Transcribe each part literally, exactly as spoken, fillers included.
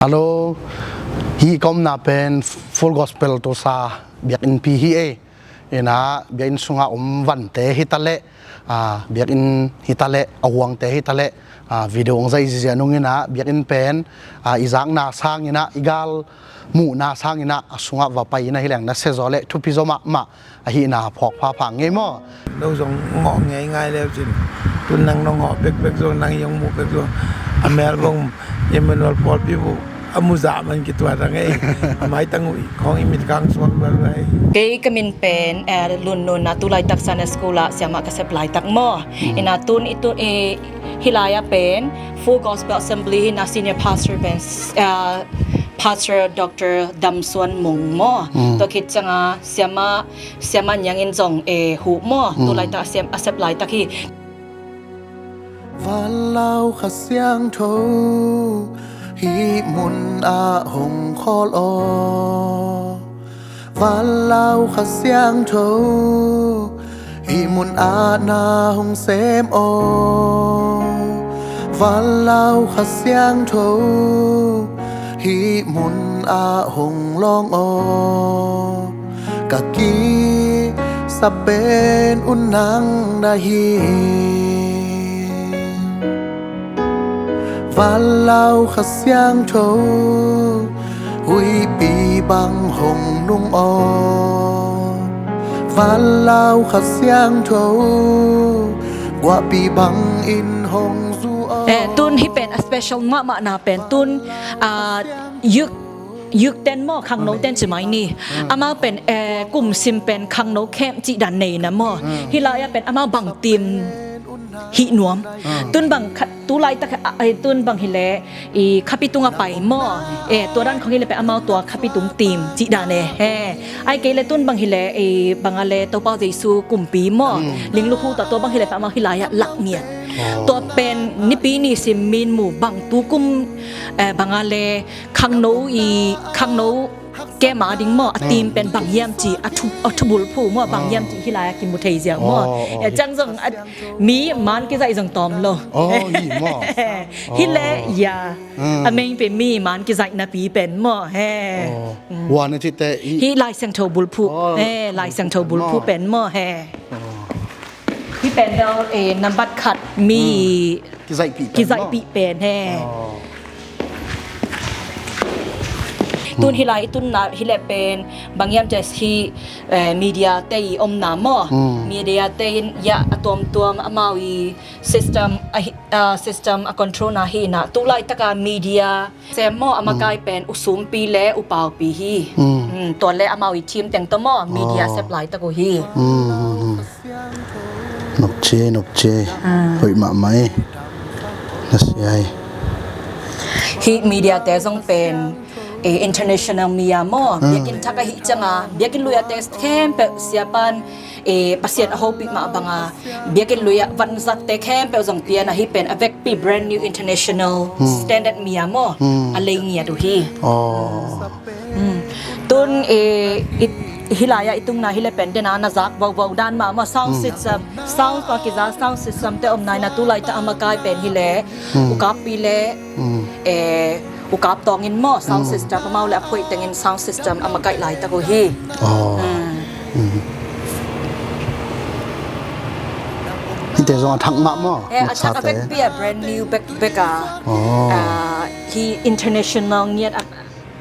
Hello, hih ka omna pen Full Gospel Tulsa biakinnpi hi ei. Ina biakinn sunga om vante hi taleh, ah, biakinn hi taleh, a huangte hi taleh, ah, video ong zaih zizia nung ina biakinn pen, ah, i zakna sang ina, i gal muhna sang ina, a sunga va pai ina hi leng na sia zaw leh thupi zaw mahmah ahihna phawk phapha ngei maw? No zong ngawh ngei ngai leu cin. Tun nang no ngawh bekbek zong, nang i hong muh bek zong, a mel bong Emmanuel pawlpi buh a mu zah man kituat a ngei. A maitang uh khawng i mit kang suak lualuai. Kei ka min pen, eh, Lun Nun a, tu laitak Sunday School ah siamah ka sep laitak maw. Ina tun i tu, eh, hih lai ah pen Full Gospel Assembly hi ina senior pastor pen, eh, Pastor Doctor Dam Suan Mung maw. Tua khit cianga siamah Siamah Niang in zong, eh, huh maw. Tu laitak a siam, a sep laitak hi. Vanlau Kha Siangtho hih mun ah hong khawl aw. Vanlau Kha Siangtho hih mun ah na hong sem aw. Vanlau Kha Siangtho hih mun ah hong lawng aw. Ka kisa pen un nang na hi. Vanlau Kha Siangtho huihpi bang hong nung aw. Vanlau Kha Siangtho guahpi bangin hong zu aw. Eh, tun hih pen a special mahmahna pen tun, ah, youth youth ten maw, khangno ten ci mai ni. Amau pen, eh, kum sim pen khangno camp cih dan nei na maw. Hih lai ah pen amau bang team hih nuam. Tun bang khat, tu laitak, ah, eh, tun bang hileh i khapi tung a pai maw. Eh, tua dan khong hileh pen amau tua khapi tung team cih dan e. He. Ai kei leh tun bang hileh, eh, bang a leh Topa Jesu kumpi maw. Ling lukhu ta tua bang hileh pen amau hih lai ah lak ngiat. Tua pen nipi ni sim min mu bang tu kum, eh, bang a leh khangno i, khangno camp a ding maw, a team pen bang hiam ci, a thu, a thubulphu maw, bang hiam ci hih lai ah kimu thei ziau maw. Aw, aw. Eh, ciang zong, ah, mi man kizaih zong tawm lo. Aw, hi maw. Hileh, ya. A main pen mi man kizaih napi pen maw, he. Aw. Hua na cihte i hih Lai Siangtho bulphu. Aw. He, Lai Siangtho bulphu pen maw, he. Aw. Hih pen bel, eh, nambat khat mi kizaihpih pen maw. Kizaihpih pen, he. Aw. Tun hih lai i tunna hileh pen bang hiam ci a hih, eh, media te i omna maw. Media te in ya a tuamtuam amau i system a hi, ah, system a control na hi ina. Tu laitak a media sem maw, a makai pen U Sumpi le U Paupi hi. Tua le amau i team teng tawh maw, media sep laitak uh hi. Nop ci, nop ci. Hoih mahmah hi. Na sia hi. Hih media te zong pen, eh, international mi a maw. Biakinn thak ahih cianga biakinn lui a te khempeuh siapan, eh, Pasian a hopih mah banga biakinn lui ah vanzatte khempeuh zong pian ahi pen a vekpi brand new international standard mi a maw. A lei ngiat uh hi. Tun, eh, hih lai ah i tunna hileh pen dena na zak vovo dan mah maw, sound system, sound pa kiza sound system te om nai na tu laitak a makai pen hileh U Kappi le, eh, U Kap Tawng in maw, sound system amau le a phuaih tengin sound system a makaih laitak uh hi. Aw. Hihte zong a thak mah maw. Eh, a thak a vekpi a brand new bek bek a. Aw. Ah, hi international ngiat a,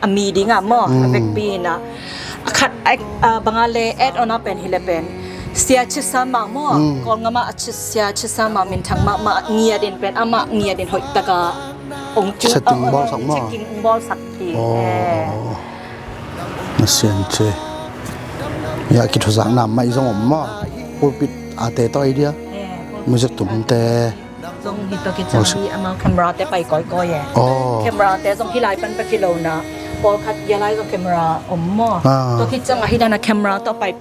a mi ding a maw, a vekpi ina. A khat, a, a bang a le add on a pen hileh pen Sia Chisam Mau maw. Kawlngam ah a Chi-, Sia Chisam Mau minthang mahmah ngiat in pen amah ngiat in hoih taka ong cu, setting ong, ong bawlsak maw. Checking ong bawlsak hi. Aw. Eh. Na sian ci. Ya kithuzakna mai zong om maw. Pulpit a te tawh idea. Eh, pulpit. Music tumte. Zong hi tawh kiciang hi amau camera te pai kawikawi e. Aw. Camera te zong hih lai pan pek hi lo na. Pawlkhat hih lai zong camera om maw. Ah. Tua kiciang ahi dan a camera tawh pai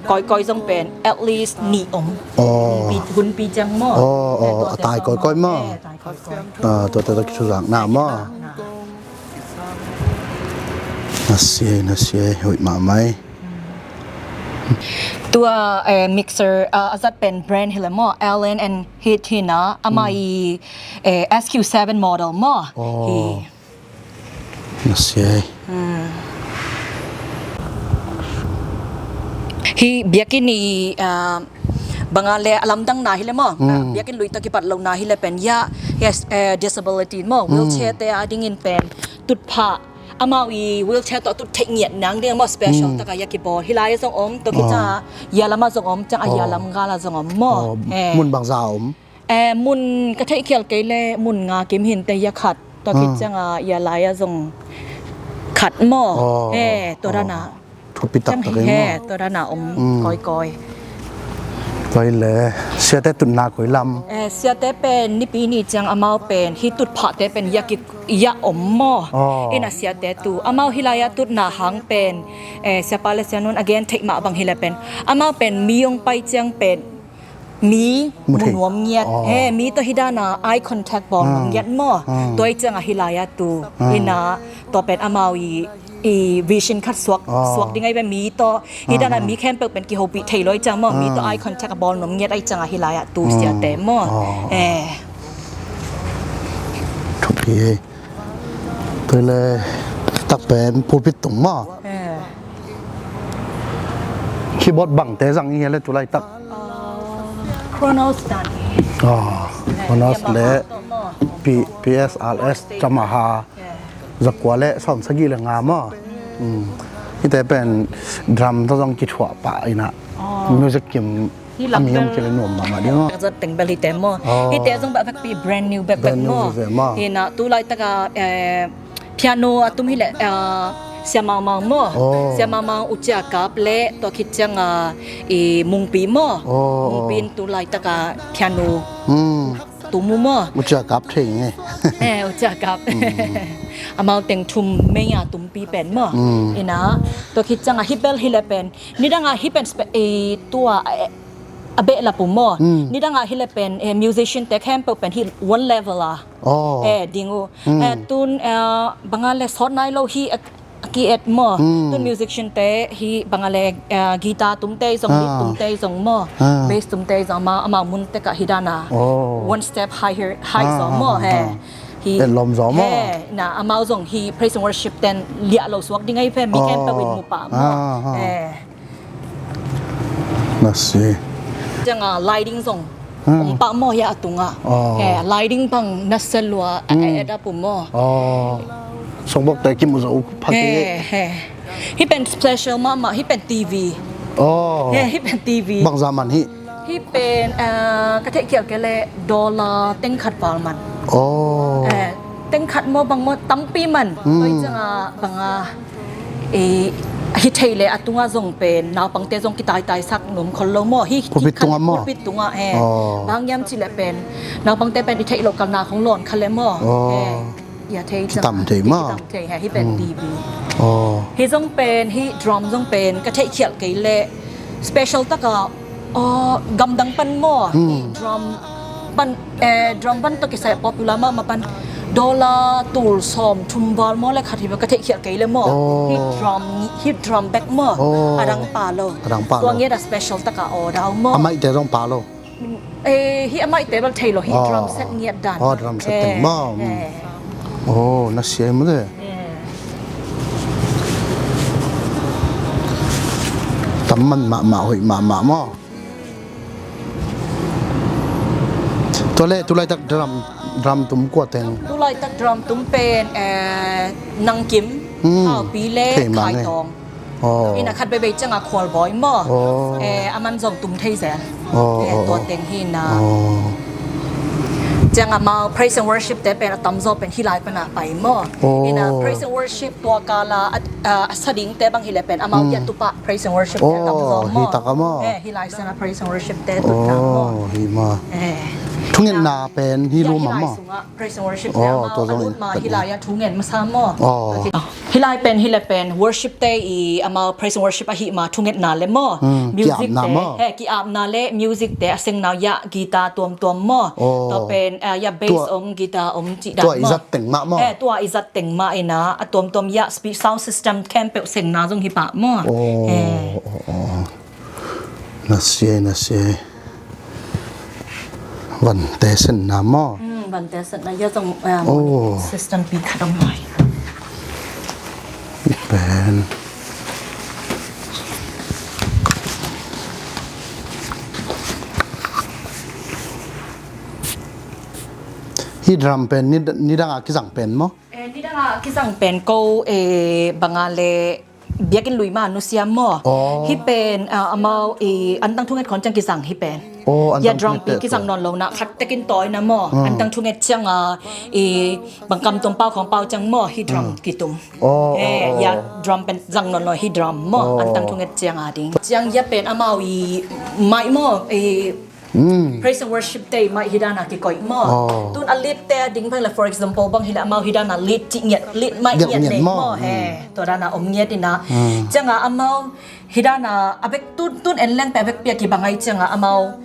kawikawi zong pen at least nih om. Aw. Hunpi, hunpi ciang maw. Aw, aw, a tai kawikawi maw. Eh, tai kawikawi. Ah, tuate tawh kithuzakna maw. Na sia, na sia, hoih mahmah hi. Tua, eh, mixer, ah, a zat pen brand hileh maw, Allen and Heath hi na, amah i, eh, S Q seven model maw. Aw. Hi. Na sia. Hi biakinn i, ah, banga le a lamdang na hi le maw. Ah, biakinn luita kipat lo na hi le pen ya, yes, eh, disability maw, wheelchair te a dingin pen tutphah, amau i wheelchair tawh tut theih ngiat nang ding maw, special taka ya kibawl. Hi lai a zong om, tua khit ciang a ya lam a zong om, ciang a ya lam gal a zong om maw. Mun bangza om? Eh, mun ka theihkhial kei le mun nga kim hinte ya khat. Tua khit ciang a ya lai a zong khat maw. Eh, tua dan a. Thupi taktak hi maw. Tua dan a om kawikawi. Koi le, siate tutna koi lam? Eh, siate pen nipi ni ciang amau pen hi tutphahte pen ya ki, ya om maw. Ina siate tu amau hi lai a tutna hang pen, eh, siapa le sianun a gen theih mah bang hi le pen, amau pen mi hong pai ciang pen mi mu nuam ngiat. Eh, mi tawh hi dan a eye contact bawl nuam ngiat maw. Tua hi ciang a hi lai a tu ina tua pen amau i, i vision khat suak, suak ding ahi ve, mi tawh hi dan a mi khempeuh pen kihopih thei lo hi ciang maw, mi tawh eye contact a bawl nuam ngiat ahi ciang a hi lai a tu siate maw. Eh. Thupi hi. Tua le tak pen pulpit tung maw. Eh. Keyboard bangte zang i hia le tulaitak? Ah, Kronos dan hi. Ah, Kronos le Yamaha tawh maw. P-, P S R S, Yamaha. Eh. Zakua le sawmsagih le nga maw. Hite pen drum tawh zong kithuah pah ina. Music kim a mi om kile nuam mahmah ding maw. Zat teng bel hite maw. Hite zong bek vekpi brand new bek vek maw. Ina tulaitaka, eh, piano a tum hi leh, ah, Sia Mau Mau maw. Sia Mau Mau, Ucia Kap le tua khit ciang a i Mungpi maw. Mungpi in tulaitaka piano tum uh maw. Ucia Kap thei nge. Eh, Ucia Kap. Amau teng thum mei a tumpi pen maw. Ina tua khit ciang a hi bel hi le pen nidang a hi pen spe-, i tua, eh, a behlap uh maw. Nidang a hi le pen, eh, musician te khempeuh pen hi one level a. Eh, ding uh. Eh, tun, eh, banga le sawt nai lo hi a, a ki-et maw. Tun musician te hi banga le, eh, guitar tumte zong, lead tumte zong maw. Bass tumte zong amau, amau mun tekah hi dan a. One step higher, high zong maw. Hi. Et lawm zaw maw. He, na amau zong hi praise and worship ten liah lo suak ding ahi phe, mi khempeuh in mu pah maw. Eh. Na si. Ciang a lighting zong om pah maw hia a tungah. He, lighting bang na se lua a, a, a da pu maw. Songbok te kimu zo pha ke. He, he. Hi pen special mahmah, hi pen T V. He, hi pen T V. Bang zaman hi. Hi pen, ah, ka theihkhial kei leh dollar teng khat val man. Eh, teng khat maw bang maw tampi man. Tua hi ciang a bang a, eh, hi thei leh a tungah zong pen naupangte zong kitaitaisak nuam khol lo maw. Hi, pulpit tungah maw. Pulpit tungah, eh. Bang hiam cih leh pen naupangte pen i theih loh kalna khong lawn kha leh maw. Eh. Ia thei ciang. Kitam thei maw. Kitam thei, he, hi pen T V. Hi zong pen, hi drum zong pen ka theihkhial kei leh special taka, gamdang pan maw. Hi drum pan, eh, drum pan tawh kisai popular mahmah pan dollar tul sawm thum val maw le khat hi bel ka theihkhial kei leh maw. Hi drum, hi drum bek maw. A dang pha lo. A dang pha lo. Tua ngiat a special taka aw dau maw. A maite zong pha lo. Eh, hi a maite bel thei lo, hi drum set ngiat dan. Drum set teng maw. Oh, na sia hi maw te. Tam man mahmah, hoih mahmah maw. Tua leh tulaitak drum, drum tum kua teng. Tulaitak drum tum pen, eh, Nang Kim, Haupi le Khai Tawng. Ina khat beibei ciang a Khual Bawi maw. Eh, a man zong tum thei zel. Eh, tua teng hi na. Ciang amau praise and worship te pen a tamzaw pen hi lai pan a pai maw. Ina praise and worship tua kala a, a, a sa ding te bang hi leh pen amau ia tu pah praise and worship te a tamzaw maw. Hi taka maw. Eh, hi lai san a praise and worship te tu ta maw. Hi maw. Eh. Thungetna pen hi lu ma maw. Praise and worship te amau a lut ma hi lai a thungen masa maw. Hi lai pen, hi leh pen worship te i amau praise and worship ahih ma thungetna le maw. Music te, he, ki-apna le music te a sengna uh ia guitar tuamtuam maw. Tua pen, ah, ia bass om, guitar om cih dan maw. Tua i zat teng mah maw. He, tua i zat teng mah ina a tuamtuam ia speak sound system khempeuh sengna zong hi pah maw. He. Na sia, na sia. Vante senna maw. Vante senna ia zong, ah, system pi khat om lai. Pen. Hih drum pen ni, nidang a kizang pen maw? Eh, nidang a kizang pen ko, eh, banga le biakinn lui ma nusia maw? Oh. Hih pen, ah, amau i antang thunget khon ciang kizang hih pen. Oh, ya antang drum thunget pi kizang nawn lo na khat tekin tawi na maw? Hmm. Antang thunget ciang a i bangkam tum pau khong pau ciang maw hih drum kitum. Oh, eh, oh, oh, ya drum pen zang nawn lo hih drum maw? Oh. Antang thunget ciang a ding. Ciang ya pen amau i mai maw? I praise and worship te mai hih dana kikoih maw? Oh. Tun a lead te a ding bang le, for example, bang hih le amau hih dana lead cih ngiat, lead mai ngiat nei maw? Hmm. He, tua dana om ngiat ina. Hmm. Ciang a amau hih dana a bek tun, tun en leng pe a bek pia kibang ai ciang a amau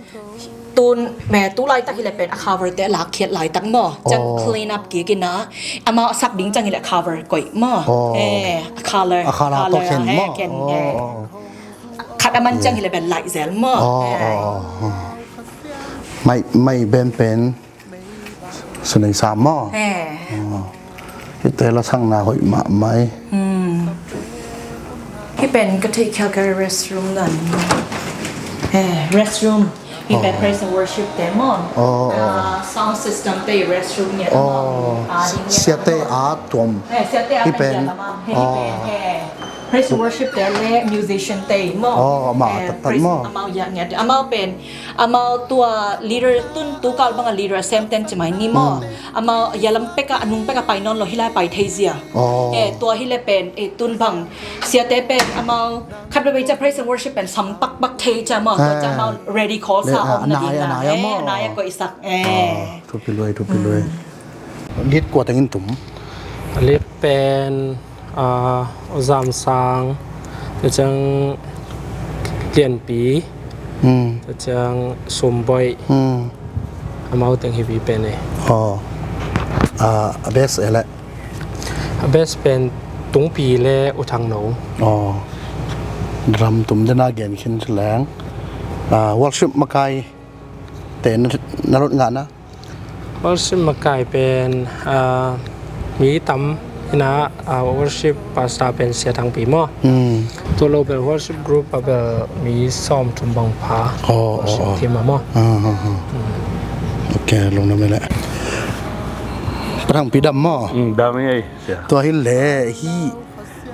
tun me tu laitak hih le pen a cover te a lak khiat laitak maw? Ciang clean up kik ina amau a sak ding ciang hih le cover koih maw? Oh. He, a color, a color to khen maw? Khen, he. Oh. Khat a man ciang hih le pen laih zel maw? Oh, oh, oh. Mai, mai ben pen sunei sa maw? He. Oh. Hih te la sangna hoih mah mai. Hmm. Hih pen ka theih khial ka restroom nan. He, restroom. Hih pen praise and worship te maw? Oh, oh. Ah, sound system te restroom ngiat maw? Oh. Ah, ding ngiat. Siate a tuam. He, siate a hih pen. Hih pen, he. Praise and worship te le musician te maw? Oh, amau eh, taktak praise maw? Amau ya ngiat. Amau pen, amau tua leader tun tu kal banga leader a sem ten ci mai ni maw? Hmm. Amau ya lam peka, a nung peka pai nawn lo hih lai pai thei zia. Oh. Eh, tua hih le pen, eh, tun bang. Siate pen, amau khat bebe cia praise and worship pen sam pakpak thei cia maw? Tua cia amau ready call sa om na ding na. Eh, nai a koih sak. Eh. Thupi luai, thupi luai. Lead kua tengin tum? Lead pen, ah, Zam Sang, tua ciang Lianpi, hmm, tua ciang Sumboih, hmm, amau teng hi pi pen e. Oh. Ah, a bass e le? A bass pen Tungpi le U Thang No. Oh. Drum tum dena gen khin ci leng. Ah, worship makai te na, na lut ngah na? Worship makai pen, ah, mi tam ina, ah, worship pastor pen Sia Thang Pi maw? Hmm. Tua lo bel worship group a bel mi sawm thum bang pha. Oh, worship team a maw? Ah, ah, ah. Hmm. Ok, lungdam e le. Pa Thang Pi dam maw? Hmm, dam e, Sia. Tua hi le, hih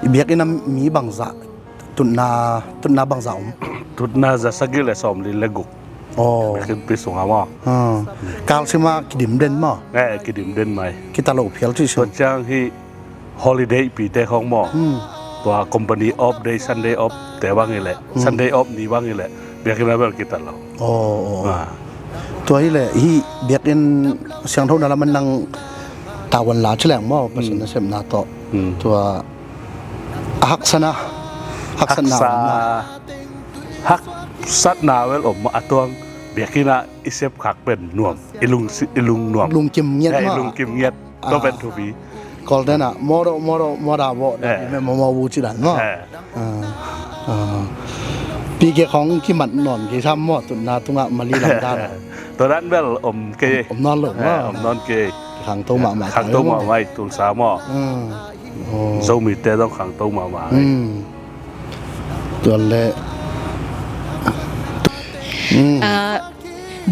biakinn a mi bangzah tutna, tutna bangzah om? Tutna za sagih le sawm li le guk. Oh. Biakinn pi sungah maw? Ah. Kal sima kidim den maw? Eh, kidim den mai. Kita lo phial ci sung. Tua ciang hih holiday pi te khong maw? Hmm. Tua company off day, Sunday off te bang hi le. Hmm. Sunday off ni bang hi le. Biakinn a bel kita lo. Oh, oh. Ah. Tua hi le, hih biakinn siangtho na lam a nang tawan la ci leng maw? Pasian nasepna tawh. Hmm. Tua a haksatna, haksatna. Haksa-, haksatna vel om a tuang biakinn a i sep khak pen nuam, i lung si-, i lung nuam. Lungkim ngiat maw? Eh, i lungkim ngiat. Ah. Tua pen thupi. Kol dena, moro, moro, mora bo, eh, me mo mo bu ci dan maw? Eh. Ah. Ah. Pi ke khong kimat non ke sam maw tutna tunga mali lam dan. Tua dan bel om ke. Om, om non lo maw? Eh, om non ke. Khangto mahmah. Khangto mahmah i Tulsa maw? Hmm. Oh. Zomite zong khangto mahmah. Hmm. Tuan le. Hmm. Ah,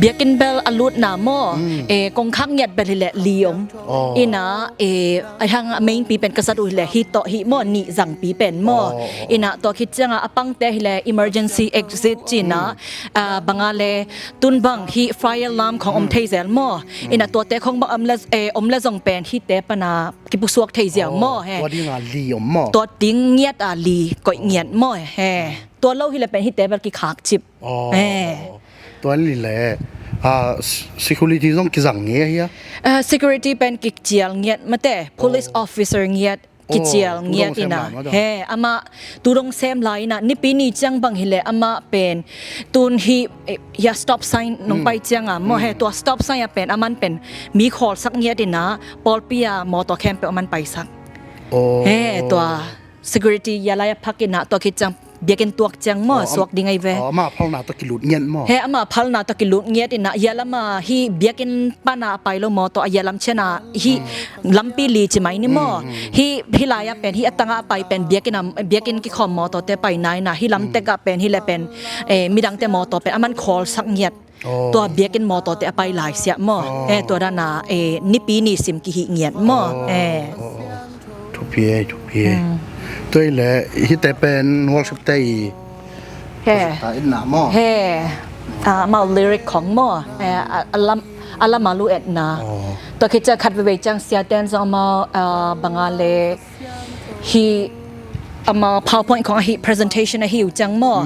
biakinn bel a lutna maw? Hmm. Eh, kongkhak ngiat bel hi le li om. Oh. Ina, eh, a hang a main pi pen ka zat uh hi le hi tawh hi maw nih zang pi pen maw? Oh, oh. Ina tua khit cianga a pangte hi le emergency exit cina, hmm, ah, banga le tun bang hi fire alarm khong om thei zel maw? Hmm. Ina tuate khong bang om le, eh, om le zong pen hite pana kipusuak thei ziau maw he. Tua dinga li om maw? Tua ding ngiat a li koih ngiat maw he. Tua lo hi le pen hite bel kikhak cip. Oh. He. Tua li le, ah, s-, security zong kizang nge hia? Ah, security pen kicial ngiat mate, police officer ngiat, kicial ngiat ina. He, ama tu dong sem lai ina, nipi ni ciang bang hi le ama pen tun hi, eh, ya stop sign nong pai cianga maw he, tua stop sign a pen aman pen mi khawlsak ngiat ina, pawlpi a mawtaw khempeuh aman paisak. Oh. He, tua security ya lai a phak ina, tua khit ciang biakinn tuak ciang maw, suak ding ahi ve. Amah phalna tawh kilut ngiat maw? He, amah phalna tawh kilut ngiat inah, a yia lam ah hih biakinn pana a pai lo mawtaw, a yia lam ciang ah hih lampi li ci mai ni maw. Hih, hih lai ah pen, hih a tang ah a pai pen biakinn ah, biakinn kikhawm mawtawte paina inah, hih lam tek ah pen, hih leh pen, eh, midangte mawtaw pen aman khawlsak ngiat. Tua biakinn mawtawte a pai lai siah maw. Eh, tua dan ah, eh, nipi ni sim kihih ngiat maw. Eh. Thupi e, thupi e. Tua hi leh hihte pen worship te i, he, ta itna maw? He. Ah, amau lyric khong maw. Eh, a, a lam, a lam a lu etna. Tua khit ciang khat veivei ciang siate'n zong amau, ah, bang a leh hih amau PowerPoint khong ahi, presentation ahi uh ciang maw.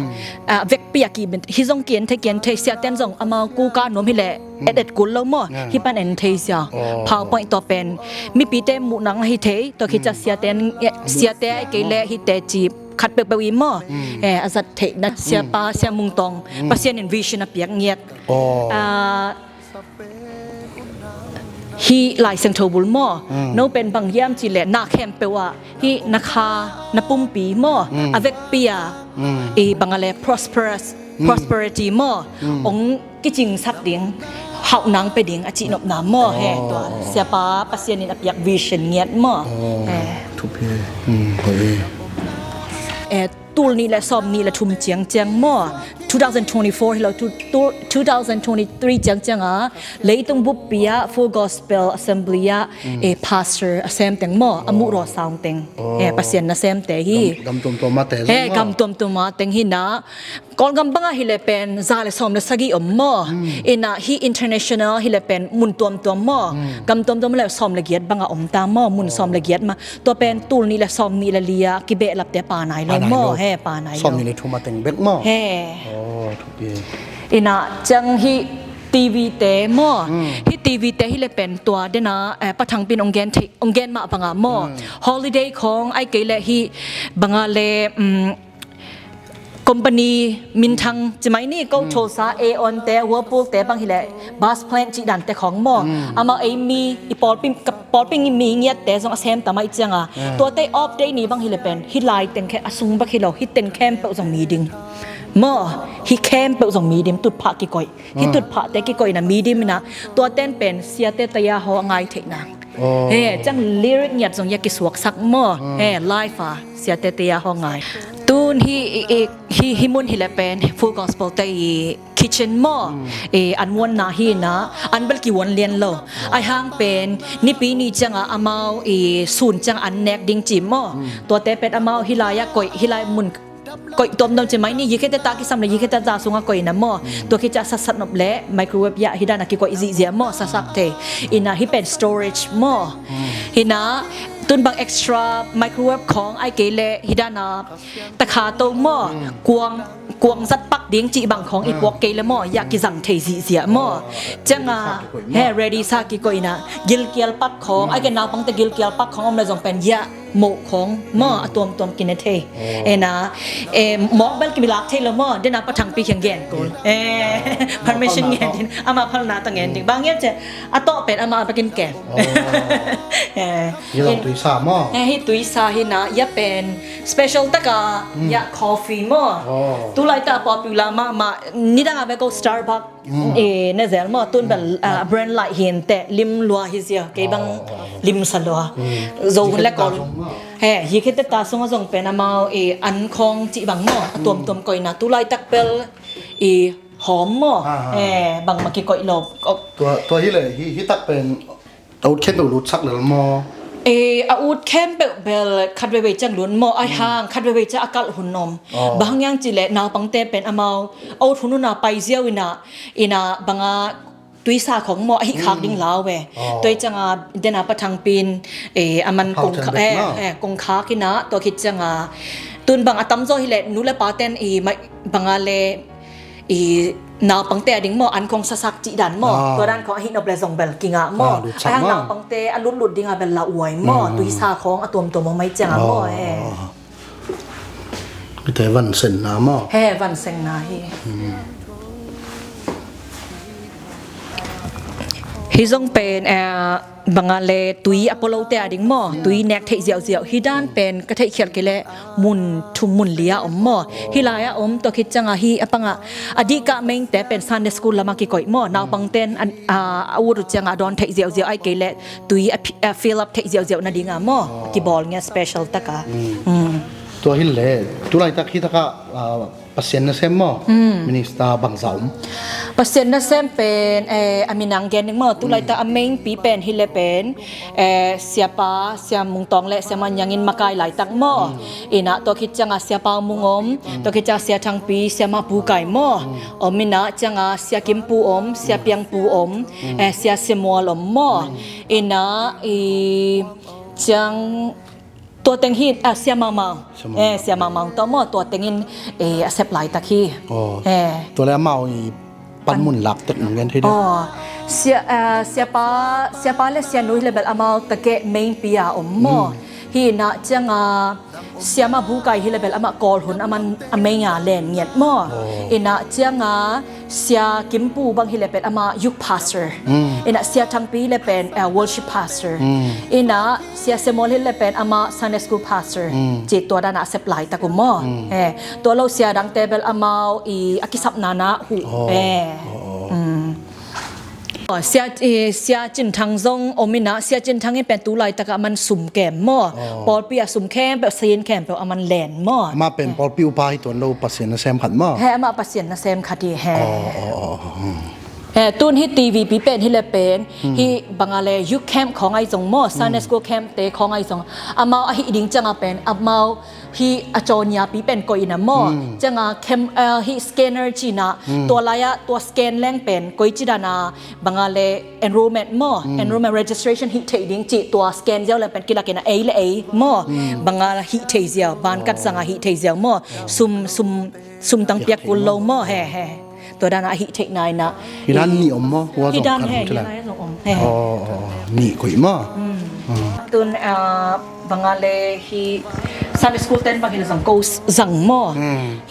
Ah, vekpi a ki, hih zong ki-en thei, ki-en thei, siate'n zong amau kuka nuam hi leh et et kul lo maw. Hih pan en thei sia. PowerPoint tua pen mipite muh nang ahi thei, tua khit ciang siate'n, eh, siate ahi kei leh hihte ci khat peuhpeuh i maw. Eh, a zat theihna siapa, Sia Mung Tawng, Pasian in vision a piak ngiat. Ah, hih Lai Siangtho bul maw. No pen bang hiam cih leh na khempeuh ah hih na kha, na pumpi maw, a vekpi ah, i bang a leh prosperous, prosperity maw, hong kicingsak ding, hauh nang pia ding a cihnopna maw. He, tua siapa Pasian in a piak vision ngiat maw. He. Thupi. Eh, tul nih le sawm nih le thum ciangciang maw, two thousand twenty-four hi lo, two, two, two thousand twenty-three ciangciang ah leitung buppi ah Full Gospel Assembly ah, eh, pastor a sem teng maw, a muhraw saung teng. Eh, Pasian nasemte hi. Gam, gam tuamtuam a te zong maw. Gam tuamtuam a teng hi na. Kawlgam bang ah hi leh pen za le sawm le sagih om maw. Inah hih international hi leh pen mun tuamtuam maw. Gam tuamtuam le sawm le giat bang ah om ta maw, mun sawm le giat mah. Tua pen tul nih le sawm nih le li ah kibehlapte pa nai lo maw. He, pa nai lo. Sawm nih le thum a teng bek maw? He. Inah ciang hih TV te maw. Hih TV te hi leh pen tua dena, eh, Pa Thangpi in ong gen thei, ong gen mah bang a maw. Holiday khong ahi kei leh hih bang a leh, um, company minthang ci mai ni, ko Tulsa, Aeon te, Whirlpool te bang hi leh, bus plant cih dante khong maw. Amau ei mi, i pawlpi, ka pawlpi mi ngiatte zong a sem ta mai ciang a. Tuate off day ni bang hi leh pen, hih lai teng khe a sung bek hi lo, hih teng khempeuh zong mi dim. Maw, hih khempeuh zong mi dim, tutphah kikoih. Hih tutphahte kikoihna mi dim inah, tuate'n pen siate taya haw a ngai theihna. He, ciang lyric ngiat zong ya kisuaksak maw. He, live a siate taya haw ngai. Tun hih, hih, hih, hih mun hi leh pen Full Gospel te i kitchen maw. Eh, an vuanna hi na, an bel kivuan lian lo. Ahi hang pen nipi ni ciang ah amau i sun ciang an nek ding ci maw. Tuate pen amau hih lai ah koih, hih lai mun koih tuamtuam ci mai ni, yikhete ta kisam le yikhete ta sungah koih na maw. Tua khit ciang satsat nop le microwave ah hih dan a kikoih zihziah maw, sasak thei. Inah hih pen storage maw. Hi na, tun bang extra microwave khong ahi kei leh hih dan a takha to maw. Kuang, kuang zat pak ding cih bang khong i puak kei leh maw, ya kizang thei zihziah maw. Ciang a, he, ready sa kikoih na, gilkial pak khong ahi kei, naupangte gilkial pak khong om leh zong pen ya moh khong maw, a tuamtuam kine thei. Ena, eh, mawk bel kimilak thei lo maw, dena Pa Thangpi kiang gen kul. Eh, permission ngen ding, ama phalna tawh ngen ding. Bang hiam cih leh, a tawh pen ama bekin kem. Eh, hih tuisa maw. Eh, hih tuisa hi na, ya pen special taka ya coffee maw. Tulaitak popular mahmah, nidang a bek ko Starbucks. Eh, na zel maw, tun bel, ah, brand laih hi inteh, lim lua hi zia, kei bang lim sa lua. Zo hun le kol. He, hi khete ta sung a zong pen amau, eh, an khong cih bang maw, a tuamtuam koihna, tulaitak bel, eh, hawm maw. Eh, bangmah kikoih lo. Tua, tua hi le, hi, hi tak pen, a ut khempeuh lutsak lel maw? Eh, a ut khempeuh bel khat veivei ciang lut maw, ahi hang khat veivei ciang a kalh hun om. Bang hang hiam cih leh naupangte pen amau a ut hun hun a pai ziau ina, ina bang a tuisa khong maw, a hih khak ding lau ve. Tua hi ciang a, dena Pa Thangpi in, eh, a man kong khak, eh, kong khak ina, tua khit ciang a, tun bang a tamzaw hi leh nu le pa ten i mai bang a le i naupangte a ding maw, an khong sasak cih dan maw. Tua dan khong a hih nop le zong bel kingah maw. Ahi hang naupangte a lutlut ding a bel lauhuai maw. Tuisa khong a tuamtuam om ahi ciang a maw, eh. Hite vansenna maw. He, vansenna hi. Hi zong pen, eh, banga le tui a polote a ding maw, tui nek theih ziauziau hi dan pen ka theihkhial kei le mun thum mun li a om maw. Hi lai a om tua khit cianga hi a panga a dihkah main te pen Sunday school lama kikoih maw. Naupang ten a, a, a ut uh cianga a dawn theih ziauziau ai kei le tui a, phi- a fill up theih ziauziau na dinga maw. Kibawl ngia special taka. Mm. Tua hi le tulaitak hi taka, ah, Pasian nasem maw? Minister bangza om? Pasian nasem pen, eh, a minang gen ding maw? Tulaitak a main pi pen hi le pen, eh, siapa, sia Mung Tawng le sia Ma Nyang in makai laitak maw? Ina tua khit cianga sia Pau Mung om, tua khit cianga sia Thang Pi, sia Ma Pu Kai maw? Om ina cianga sia Kim Pu om, sia Piang Pu om, eh, sia Samuel om maw? Ina i ciang tua teng hi, ah, sia Mau Mau. Sia Mau Mau. Eh, sia Mau Mau tawh maw, tua tengin, eh, a sep laitak hi. Oh. Eh. Tua le amau i panmun laktek nong gen thei dia. Oh. Sia, ah, siapa, siapa le sia Nu hi le bel amau takeh main pi a om maw. Hi ina cianga sia Ma Bu Kai hi le bel amah Kawl hun aman a main a len ngiat maw. Oh. Ina cianga sia Kim Pu bang hi le pen ama youth pastor. Ina sia Thang Pi le pen, eh, worship pastor. Ina sia Samuel hi le pen ama Sunday school pastor. Ci tua dana a sep laitak uh maw. Eh, tua lo sia dangte bel amau i a kisapna na huh. Oh, eh. Oh, oh. Sia, eh, sia Cin Thang zong om ina sia Cin Thang in pen tulaitaka aman sum kem maw. Oh. Pawlpi a sum khempeuh, sayin khempeuh aman len maw. Ama pen pawlpi upa hi tuan lo, Pasian nasem khat maw. He, ama Pasian nasem khat hi he. Oh, oh, oh, oh. He, tun hi T V pi pen hi le pen, hi banga le youth camp khawng ai zong maw, Sunday school camp te khawng ai zong. Amau a hih ding cianga pen, amau hi a cawnia pi pen koih ina maw. Cianga camp, uh, hi scanner cina, tua laia, tua scan leng pen, koi cidana, banga le enrollment maw, enrollment registration hih thei ding ci, tua scan ziau leng pen kilak ina ei le ei maw. Banga hih thei ziau, bankat zanga hih thei ziau maw. Sum, sum, sum tang piak kul lo maw, he, he. Tua dana hih theihna ina. Hi dan nih om maw? Hua zong dan khat he, om hi lai. Hi lai zong om. He. Oh, oh, oh. Nih koih maw? Tun, ah, banga le hi Sunday school ten bang hi la zang ko zang maw?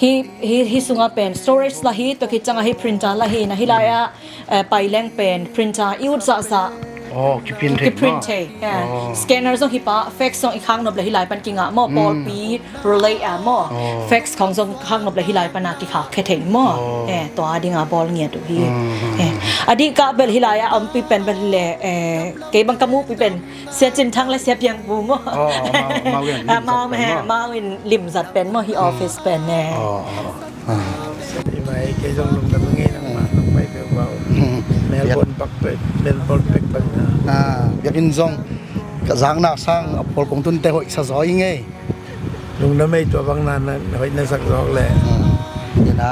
Hi, hi, hi sunga pen storage la hi, tua khit cianga hi printer la hi, na hi laia, eh, pai leng pen printer i ut zahzah. Oh, kiprint thei maw? Kiprint thei. Yeah. Oh. Scanner zong hi pa, fax zong i khak nop le hi lai pan kingah maw, pawlpi relay a maw. Oh. Fax khawng zong khak nop le hi lai pana kikhak khe thei maw. Oh. Eh, tua dinga bawl ngiat uh hi. Eh, a dihkah bel hi laia om pi pen bel le, eh, kei bang ka muh pi pen sia Cin Thang le sia Piang Pu maw. Oh, amau, amau in, ah, amau lim zat pen he, maw. Amau in lim zat pen maw, hi office pen ne. Oh, oh. Ah. Hi mai, kei zong lungdam ngei nangmah, nong pai peuh bau. Melbourne pak peuh, Melbourne pek bang na. Ah, biakinn zong ka zakna sang a pawl kong tunte hoih sa zaw i ngei. Lungdam ei, tua bang na, na hoih na sak zawk le. Ina,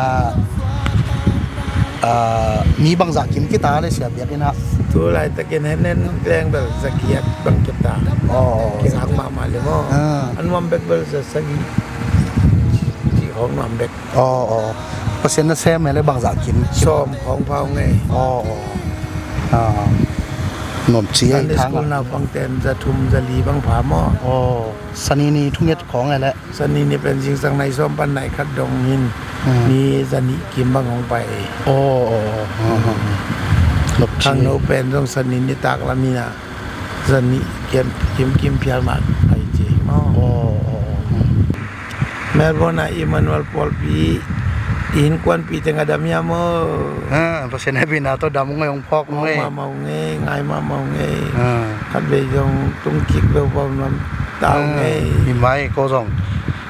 ah, mi bangzah kim kita le sia biakinn ah. Tulaitakin hen hen leng bel za giat bang kita. Oh. Kizak mahmah le maw. Ah. A nuam bek bel za sagih. Ci khawng nuam bek. Aw, aw. Pasian nasem e le bangzah kim? Sawm khawng pha uh ngei. Aw, aw. Ah. Nuam ci e. Sunday school naupang ten za thum za li bang pha maw. Aw. Sani ni thunget khawng e le. Sani ni pen zingsang nai sawm pan nai khat dong in. Hmm. Mi za nih kim bang hong pai. Aw, aw, aw. Hmm. Nuam ci. Khangno pen zong sani ni tak lam hi na. Za nih kim kim phial mah pai ci maw. Aw, aw, aw. Hmm. Melbourne ah Emmanuel pawlpi i innkuanpih teng a dam hiam aw? Ha, Pasian hehpihna tawh dam uh ngei, hong phawk uh ngei. Phawk mahmah uh ngei, ngai mahmah uh ngei. Ha. Khatvei zong tungkik lo pawlmang ta uh ngei. Hi mai, ko zong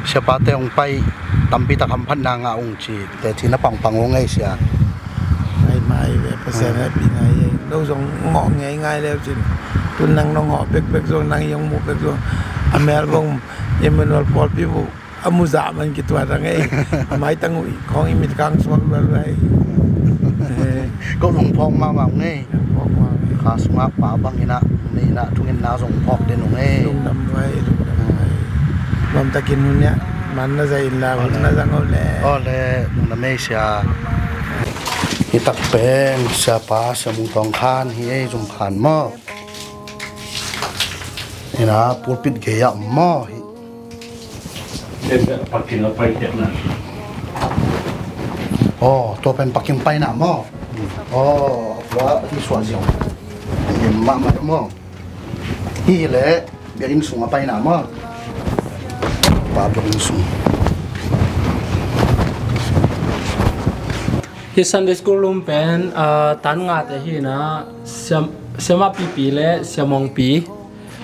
siapate hong pai tampi tak hamphatna ngah ung ci, teci na pangpang uh ngei sia. Ngai mai ve, Pasian hehpihna hi. No zong ngawh ngei ngai leu cin. Tun nang nong ngawh bekbek zong, nang i hong muh bek zong, a Melbourne Emmanuel pawlpi uh a muzah man kituat a ngei. A maitang uh khawng i mitkang suak lualua hi. Ko hong phawk mahmah ngei. Phawk mahmah ngei. Kha sungah pa bang inah, nei inah, thungetna zong phawk den uh ngei. Lungdam vai, lungdam vai. Nuamtakin hun hiah man na zai inla, hun na zang uh le. Aw le, lungdam ei sia. Hi tak pen siapa Sia Mung Tawng Khan hi ei, zum khan maw. Inah pulpit gei ah maw hi. Aw, tua pen parking paina maw? Aw, a kua hi suah ziau. Lim mahmah maw? Hi le, biakinn sung a paina maw. Pa biakinn sung. Hi Sunday school room pen, ah, tan ngate hi na, siam, siama pipi le siamongpi,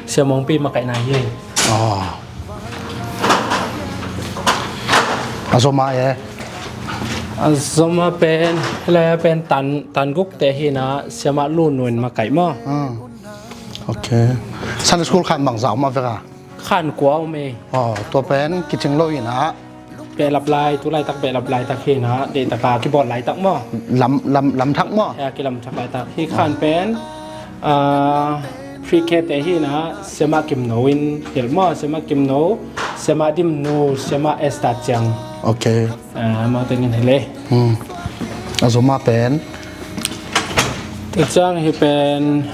siamongpi makaihna hi. Ah. A zoma e. A zoma pen, hilai pen tan, tan gukte hi na, siama lu nuin makaih maw. Ah. Ok. Sunday school khan bangzah om a vek a? Khan kua om e. Aw, tua pen kicing lo hi na. Behlap lai, tu laitak behlap laitak hi na, deih taka kibawl laitak maw? Lam, lam, lam thak maw? Ya, kilam thak laitak. Hi khan pen, ah, pre-K te hi na, siama Kimno in hilh maw, siama Kimno, siama Dimnu, siama Esther Ciang. Ok. Ah, amau tengin hilh e. Hmm. A zoma pen. Tua ciang hi pen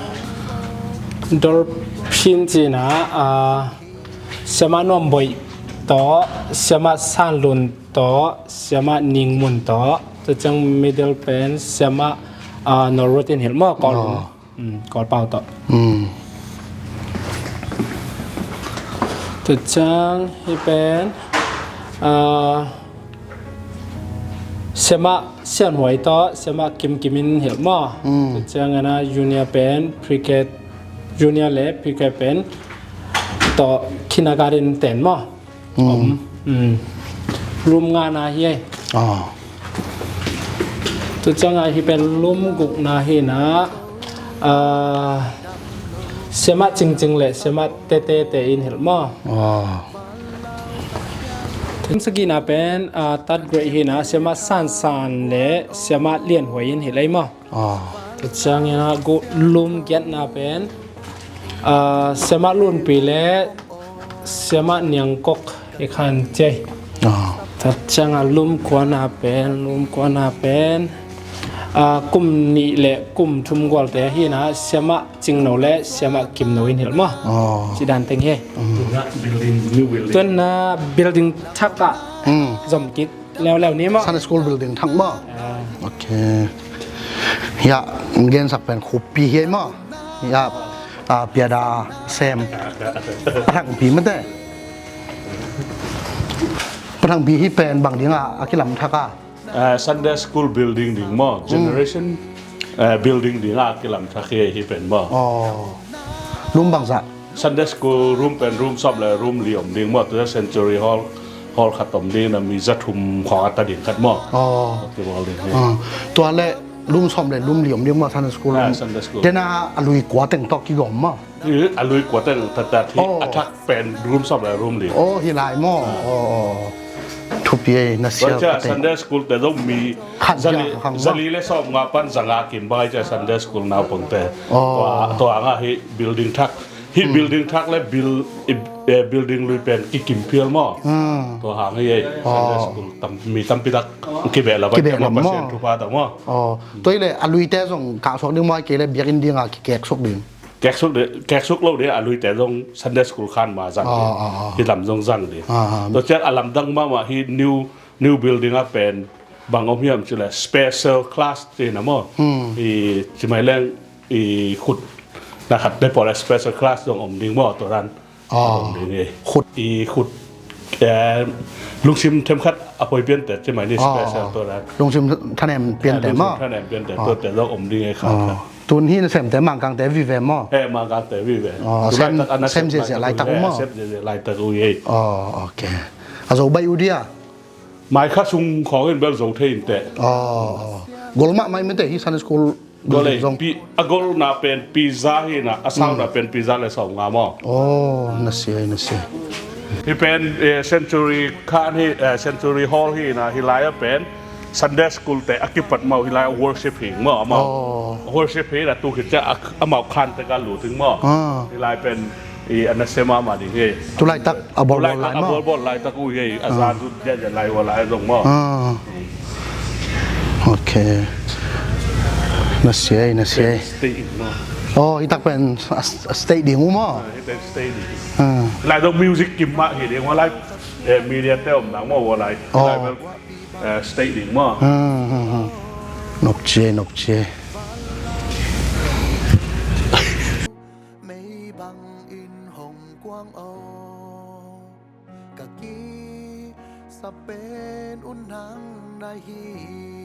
Dolphin ci na, ah, siama Nuamboih tawh, siama Sanlun tawh, siama Ningmun tawh. Tua ciang middle pen siama, ah, Norwood in hilh maw, Kawlun. Aw. Hmm, Kawlpau tawh. Hmm. Tua ciang hi pen, ah, siama Sianhuai tawh, siama Kim Kim in hilh maw. Hmm. Tua ciang ana junior pen pre-K, junior le pre-K pen tawh kindergarten ten maw. Hmm. Om. Hmm. Room ngana hi e. Ah. Tua cianga hi pen room gukna hi na, ah, siama Cingcing le siama Tete te in hilh maw. Ah. Room sagihna pen, ah, third grade hi na, siama Sansan le siama Lianhuai in hilh ei maw. Ah. Tua ciangin a gu-, room giatna pen, ah, siama Lunpi le siama Niangkok i khan cei. Ah. Tua cianga room kuana pen, room kuana pen, ah, kum nih le kum thum gualte hi na, siama Cingno le siama Kimno in hilh maw. Ah. Ci dan teng hi. Mm. Tuna building, new building. Tuna building thak ah, mm, zom kik leuleu ni maw? Sunday school building thak maw? Ah. Ok. Ya, gensak pen khupi hi maw? Ya, ah, piada sem. Pathangpi mate. Pathangpi hi pen bang dinga a kilam thak a? Ah, Sunday school building ding maw? Hmm. Generation, ah, building dinga a kilam thak hi, hi pen maw? Oh. Room bangzah? Sunday school room pen room sawm le room li om ding maw, tua Century Hall, hall khat om ding na, mi za thum khawng a ta ding khat maw. Oh. Tua kibawl ding hi. Ah. Tua le room sawm le room li om ding maw, Sunday school room. Ah, Sunday school. Tena a lui kua teng tawh kigawm maw. I, a lui kua teng tattat hi, oh, a thak pen room sawm le room li. Oh, hi lai maw. Ah. Oh, oh. Thupi ei, na sial tua cia ka teng. Sunday school te zong mi khan zali, cia ka khang maw. Zali le sawm nga pan za nga kim bai cia Sunday school naupangte. Oh. Tua, tua nga hi building thak. Hi, hmm, building thak le buil-, i, eh, building lui pen kikim phial maw. Hmm. Tua hang hi ei, oh, Sunday school tam, mi tampi tak kibehlap, kibehlap maw. Pasian thupha tak maw. Oh. Tua hi le a luite zong kahsuak ding maw, kei le biakinn dinga kikeksuk ding. Keksuk de, keksuk lo de, a luite zong Sunday school khan ma zang de. Oh, oh, oh. Hi lam zong zang de. Ah, ah. Tua ciang a lamdang mahmah hi new, new building a pen bang om hiam ci le special class ci na maw. Hmm. I ci mai leng i khut na khat te pawl a special class zong om ding maw, tua dan. Ah. Om ding e. Khut. I khut, eh, lungsim themkhat a poi piante ci mai ni, ah, special tua dan. Lungsim thanem piante maw. Eh, lungsim thanem piante, ah, tuate zong om ding e kha, ah, kha. Tun hi na semte Mangkangte vive maw. Eh, Mangkangte vive. Ah, sem, sem ziazia laitak uh maw. Sem ziazia laitak uh e. Ah, ok. A zo baih uh dia. Mai kha sung khawng in bel zo thei in teh. Oh, oh. Gol mahmah in mete hi Sunday school. Gol ei, zong. Pi-, a golna pen pizza hi na, a sauna, hmm, pen pizza le sawm nga maw. Oh, na sia, na sia. Hi pen, eh, Century khan hi, eh, Century Hall hi na, hi lai a pen Sunday school te a kipat maw, hi lai a worship hi maw, amau. Oh. Worship hi na tu khit cia a, amau khan te ka lu ting maw. Ah. Hi lai pen i a nasia mahmah ding hi. Tu laitak a bawlbawl lai maw? Tu laitak a bawlbawl laitak uh hi, a zan tu diahdiah lai ua lai zong maw? Ah. Ok. Nasia ei, nasia ei. Stage ding maw? Oh, hi tak pen a, a stage ding uh maw? Ah, hi pen stage ding. Ah. Lai zong music kim mah hi ding ua lai, eh, media te om nang maw ua lai. Oh. Lai pen, eh, stage ding maw? Ah, ah, ah. Nop cia ei, nop cia ei. Mei bang in pen uh nang na hi.